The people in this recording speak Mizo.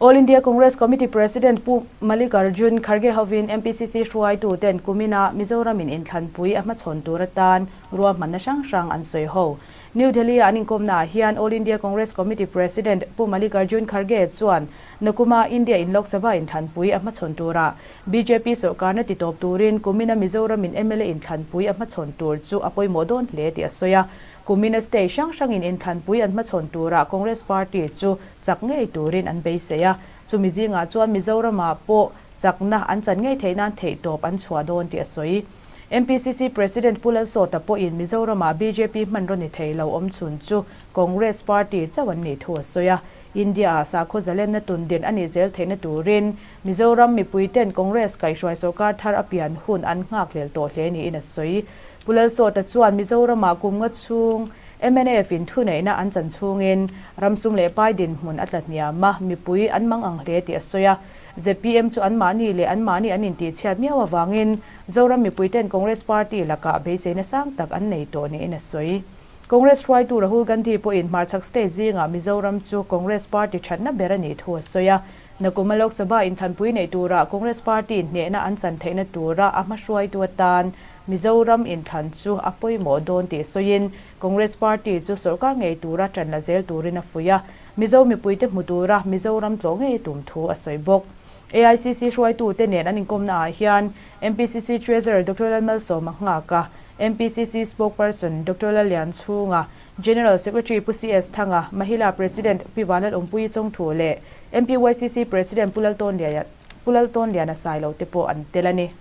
All India Congress Committee President Pu Mallikarjun Kharge hovin MPCC hruaituten kumina Mizoramin inthlanpui a hmachhawn tur atan ruahmanna hrang hrang an sawi ho. New Delhi-a an inkawmnaah hian All India Congress Committee President Pu Mallikarjun Kharge chuan nakuma India in Lok Sabha inthlanpui a hmachhawn turah bjp sawrkarna titawp turin kumina Mizoramin mla inthlanpui a hmachhawn tur chu a pawimawh dawn hle tih a sawi a. Kumina state hrang hrangin inthlanpui an hmachhawn turah Congress party chu chak ngei turin an beisei a, chumi zingah chuan Mizoramah pawh chakna an chan ngei theih nan theihtawp an chhuah dawn tih a sawi. MPCC President Pu Lalsawta pawhin Mizoramah bjp hmanraw ni thei lo awm chhun chu Congress party chauh an nih thu a sawi a, India-ah sakhaw zalenna tun din a nih zel theihna turin Mizoram mipuiten Congress kaihhruai sorkar thar a pian hun an nghakhlel tawh hle niin a sawi. Pu Lalsawta chuan Mizoramah kum nga chhung mnf in thuneihna an chan chhungin ramsum leh pai dinhmun a tla hniam a, mipui an mang ang hle tih a sawi a. Zpm chu anmahni leh anmahni an intihchhiat miau avangin Zoram mipuiten Congress party lakah beiseina sang tak an nei tawh niin a sawi. Congress hruaitu Rahul Gandhi pawhin hmarchhak state zingah Mizoram chu Congress party thatna ber a nih thu a sawi a. Nakuma Lok Sabha inthanpui neih turah Congress party hnehna an chan theihna tura a hmahruaitu atan Mizoram inthlan chu a pawimawh dawn tih sawiin Congress party chu sorkar ngei tura ṭan la zel turin a fuih a, Mizo mipuite hmu tura Mizoram tlawh ngei tum thu a sawi bawk. AICC hruaitute nen an inkawmnaah hian MPCC Treasurer Doctor Lalmalsawma nghak a, MPCC Spokesperson Doctor Lallianchhunga, General Secretary Pu CS Thanga, Mahila President Pi Vanlalawmpuii Chawngthu leh MPYCC President Pu Laltawnliana Pu Laltawnliana Sailo te pawh an tel a ni.